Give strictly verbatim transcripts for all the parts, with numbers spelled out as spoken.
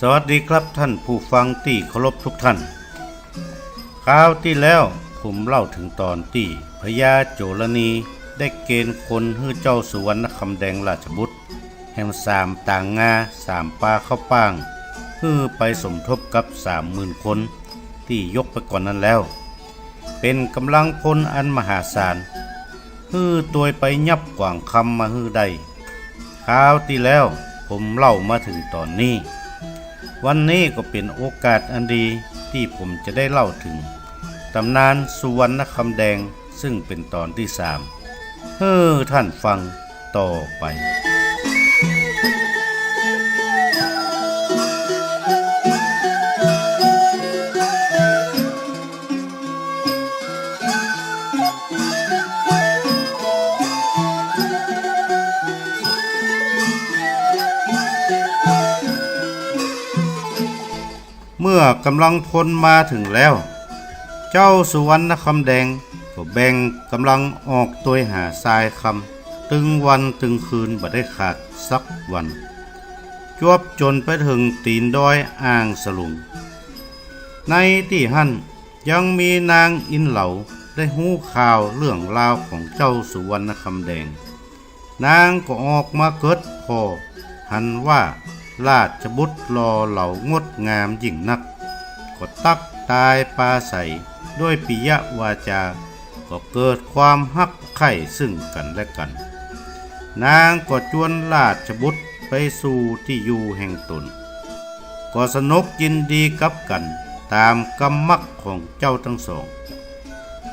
สวัสดีครับต้านผู้ฟังตี้เคารพกู้ต้าน คราวตี้แล้วผมเล่าเถิงต๋อนตี้พญาโจรณีได้เกณฑ์คนหื้อเจ้าสุวรรณคำแดงราชบุตร แหมสามต๋างงาสามปาข้าวป้าง หื้อไปสมทบกับสามหมื่นคนตี้ยกไปก่อนนั้นแล้ว เป๋นก๋ำลังพลอันมหาศาล หื้อตวยไปยับขวางคำมาหื้อได้ คราวตี้แล้วผมเล่ามาเถิงต๋อนนี้ วันนี้ก็เป๋นโอกาสอันดีตี้ผมจะได้เล่าเถิงต๋ำนานสุวรรณคำแดง ซึ่งเป๋นต๋อนตี้สาม หื้อต้านฟังต่อไป เมื่อก๋ำลังพลมาเถิงแล้ว เจ้าสุวรรณคำแดงก็แบ่งก๋ำลังออกตวยหาทรายคำ ตึงวันตึงคืนบ่ได้ขาดสักวัน จวบจ๋นไปเถิงตี๋นดอยอ่างสลุง ในตี้หั้นยังมีนางอินเหลาได้ฮู้ข่าวเรื่องราวของเจ้าสุวรรณคำแดง นางก็ออกมาเกิดผ่อ หันว่าราชบุตรหล่อเหลางดงามยิ่งนัก ก็ตั๊กตายปราศรัยด้วยปิยวาจา ก็เกิดความฮักใคร่ซึ่งกั๋นและกั๋น นางก็จวนราชบุตรไปสู่ตี้อยู่แห่งต๋น ก็สนุกยินดีกับกั๋นต๋ามกำมักของเจ้าตังสอง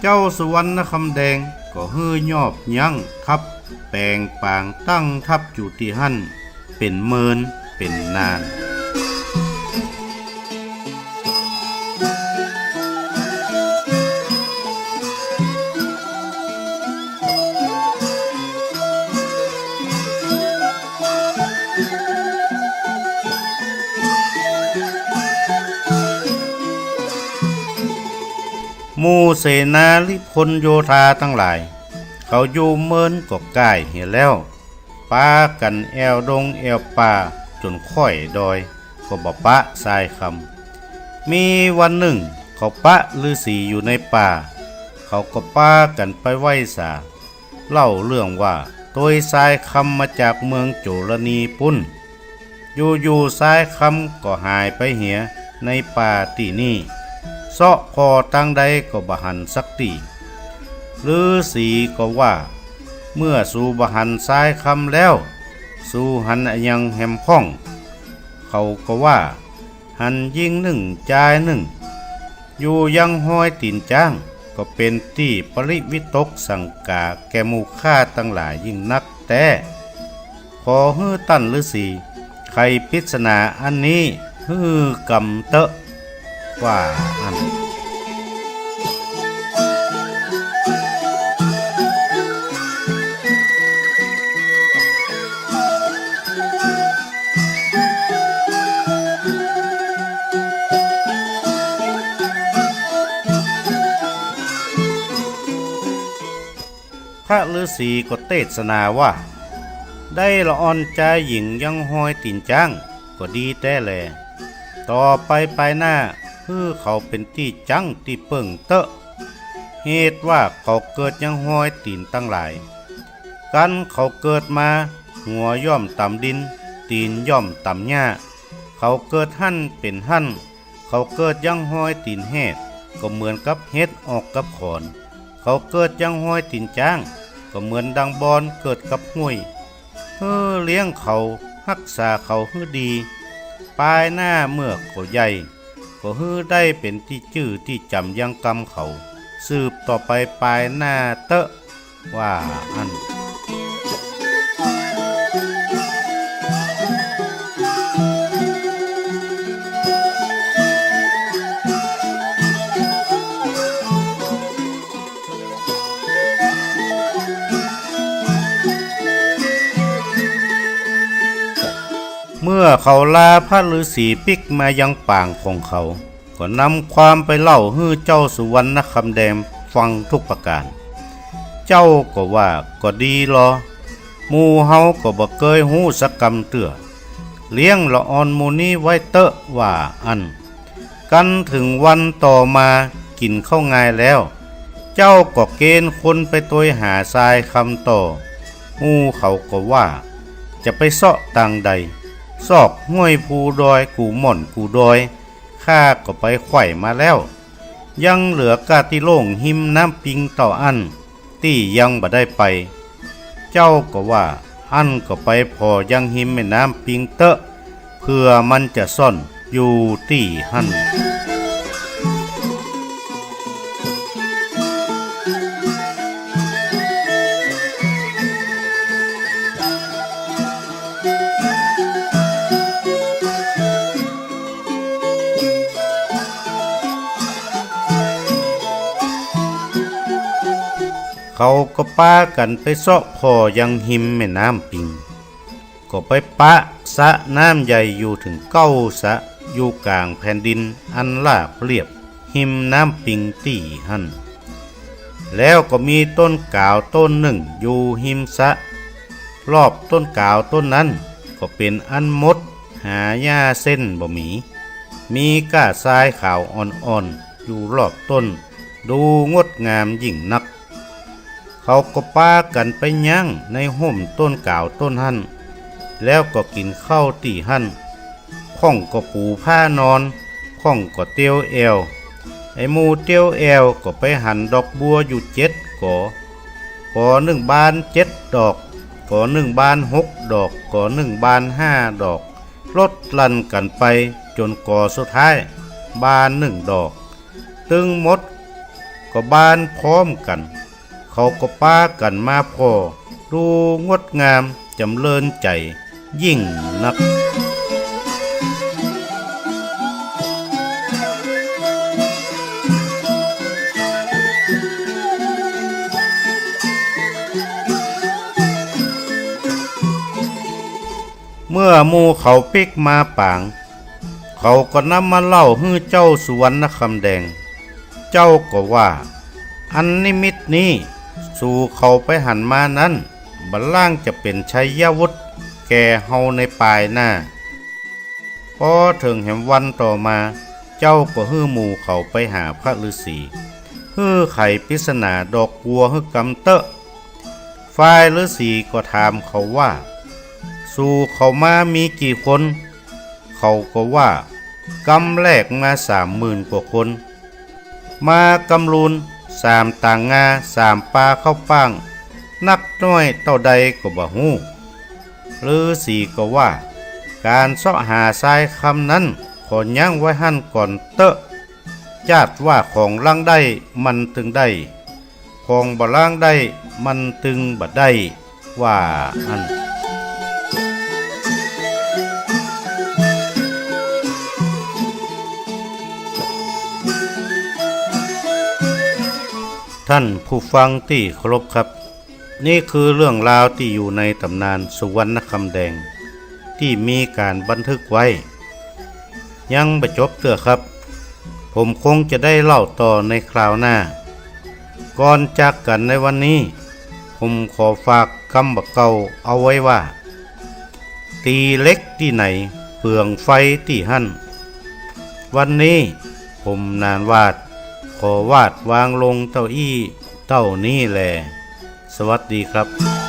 เจ้าสุวรรณคำแดงก็หื้อยอบยั้งทัพ แป๋งป๋างตั้งทัพอยู่ตี้หั้นเป๋นเมินเป๋นนาน หมู่เสนาริพลโยธาตังหลาย เขาอยู่เมินก็ก้ายเหียแล้ว ปากั๋นแอ่วดงแอ่วป่าจ๋นค่อยดอย ก็บ่ปะทรายคำ มีวันนึ่งเขาปะฤๅษีอยู่ในป่า เขาก็ปากั๋นไปไหว้สา เล่าเรื่องว่าตวยทรายคำมาจากเมืองโจรณีปุ้น อยู่ๆ ทรายคำก็หายไปเหียในป่าตี้นี่ เซาะผ่อตางใดก็บ่หันสักตี้ ฤๅษีก็ว่า เมื่อสูบ่หันทรายคำแล้ว สูหันอะหยังแหมพ่อง เขาก็ว่า หันญิงนึ่งจายนึ่ง อยู่ยังฮอยตี๋นจ๊าง ก็เป๋นตี้ปริวิตกสังก๋าแก่หมู่ข้าตังหลายยิ่งนักแต๊ ขอหื้อต้านฤๅษีไขปริศนาอันนี้หื้อกำเต๊อะ ว่าอั้น พระฤๅษีก็เตสนาว่า ได้ละอ่อนจายญิงยังฮอยตี๋นจ๊าง ก็ดีแต๊แล ต่อไปปายหน้า หื้อเขาเป๋นตี้จั๊งตี้เปิ้งเต๊อะ เหตุว่าเขาเกิดยังฮอยตี๋นตังหลาย กั๋นเขาเกิดมา หัวย่อมต๋ำดิน ตี๋นย่อมต๋ำหญ้า เขาเกิดหั้นเป๋นหั้น เขาเกิดยังฮอยตี๋นแฮด ก็เหมือนกับเห็ดออกกับขอน เขาเกิดยังฮอยตี๋นจ๊าง ก็เหมือนดังบอนเกิดกับห้วย หื้อเลี้ยงเขา ฮักษาเขาหื้อดี ปายหน้าเมื่อเขาใหญ่ ก็หื้อได้เป๋นตี้จื้อตี้จ๋ำยังกำเขา สืบต่อไปปายหน้าเต๊อะ ว่าอั้น เมื่อเขาลาพระฤๅษีปิ๊กมายังปางของเขา ก็นำความไปเล่าหื้อเจ้าสุวรรณคำแดงฟังทุกประก๋าน เจ้าก็ว่าก็ดีลอ หมู่เฮาก็บ่เกยฮู้สักกำเตื้อ เลี้ยงละอ่อนหมู่นี้ไว้เต๊อะ ว่าอั้น กันเถิงวันต่อมา กิ๋นข้าวงายแล้ว เจ้าก็เกณฑ์คนไปตวยหาทรายคำต่อ หมู่เขาก็ว่า จะไปเซาะตางใด ซอกห้วยภูดอย กู่หม่อนกู่ดอย ข้าก็ไปไขว่มาแล้ว ยังเหลือก้าตี้โล่งฮิมน้ำปิงเต้าอั้น ตี้ยังบ่ได้ไป เจ้าก็ว่า อั้นก็ไปผ่อยังฮิมแม่น้ำปิงเต๊อะ เผื่อมันจะซ่อนอยู่ตี้หั้น เขาก็ปากั๋นไปเซาะผ่อยังฮิมแม่น้ำปิง ก็ไปปะสระน้ำใหญ่อยู่เถิงเก้าสระ อยู่ก๋างแผ่นดินอันราบเรียบ ฮิมน้ำปิงตี้หั้น แล้วก็มีต้นก๋าวต้นนึ่งอยู่ฮิมสระ รอบต้นก๋าวต้นนั้นก็เป๋นอันมด หาหญ้าเส้นบ่มี มีก้าทรายขาวอ่อนๆ อยู่รอบต้น ดูงดงามยิ่งนัก เขาก็ปากั๋นไปยั้งในฮ่มต้นก๋าวต้นหั้น แล้วก็กิ๋นข้าวตี้หั้น ข้องก็ปูผ้านอน ข้องก็เตียวแอ่ว ไอ้หมู่เตียวแอ่วก็ไปหันดอกบัวอยู่เจ็ดก๋อ ก๋อนึ่งบานเจ็ดดอก ก๋อนึ่งบานหกดอก ก๋อนึ่งบานห้าดอก ลดหลั่นกั๋นไปจ๋นก๋อสุดท้ายบานนึ่งดอก ตึงหมดก็บานพร้อมกั๋น เขาก็ปากั๋นมาผ่อ ดูงดงามจ๋ำเริญใจ๋ยิ่งนัก เมื่อหมู่เขาปิ๊กมาป๋าง เขาก็นำมาเล่าหื้อเจ้าสุวรรณคำแดง เจ้าก็ว่า อันนิมิตนี้ สูเขาไปหันมานั้น บ่ล่างจะเป๋นชัยวุฒิแก่เฮาในปายหน้า ปอเถิงแหมวันต่อมา เจ้าก็หื้อหมู่เขาไปหาพระฤๅษี หื้อไขปริศนาดอกบัวหื้อกำเต๊อะ ฝ่ายฤๅษีก็ถามเขาว่า สูเขามามีกี่คน เขาก็ว่า กำแรกมาสามหมื่นกว่าคน มากำลูนสามต๋างงา สามปาเข้าป้าง นักน้อยเต้าใดก็บ่ฮู้ ฤๅษีก็ว่า ก๋านเซาะหาทรายคำนั้น ขอยั้งไว้หั้นก่อนเต๊อะ จาดว่าของล้างได้มันตึงได้ ของบ่ล้างได้มันตึงบ่ได้ ว่าอั้น ท่านผู้ฟังตี้เคารพครับ นี่คือเรื่องราวตี้อยู่ในต๋ำนานสุวรรณคำแดง ตี้มีก๋านบันทึกไว้ ยังบ่จบเตื้อครับ ผมคงจะได้เล่าต่อในคราวหน้า ก่อนจากกั๋นในวันนี้ ผมขอฝากกำบ่าเก่าเอาไว้ว่า ตี๋เหล็กตี้ไหน เปืองไฟตี้หั้น วันนี้ผมหนานหวาด ขอวาดวางลงเต้าอี้เต้านี้แล สวัสดีครับ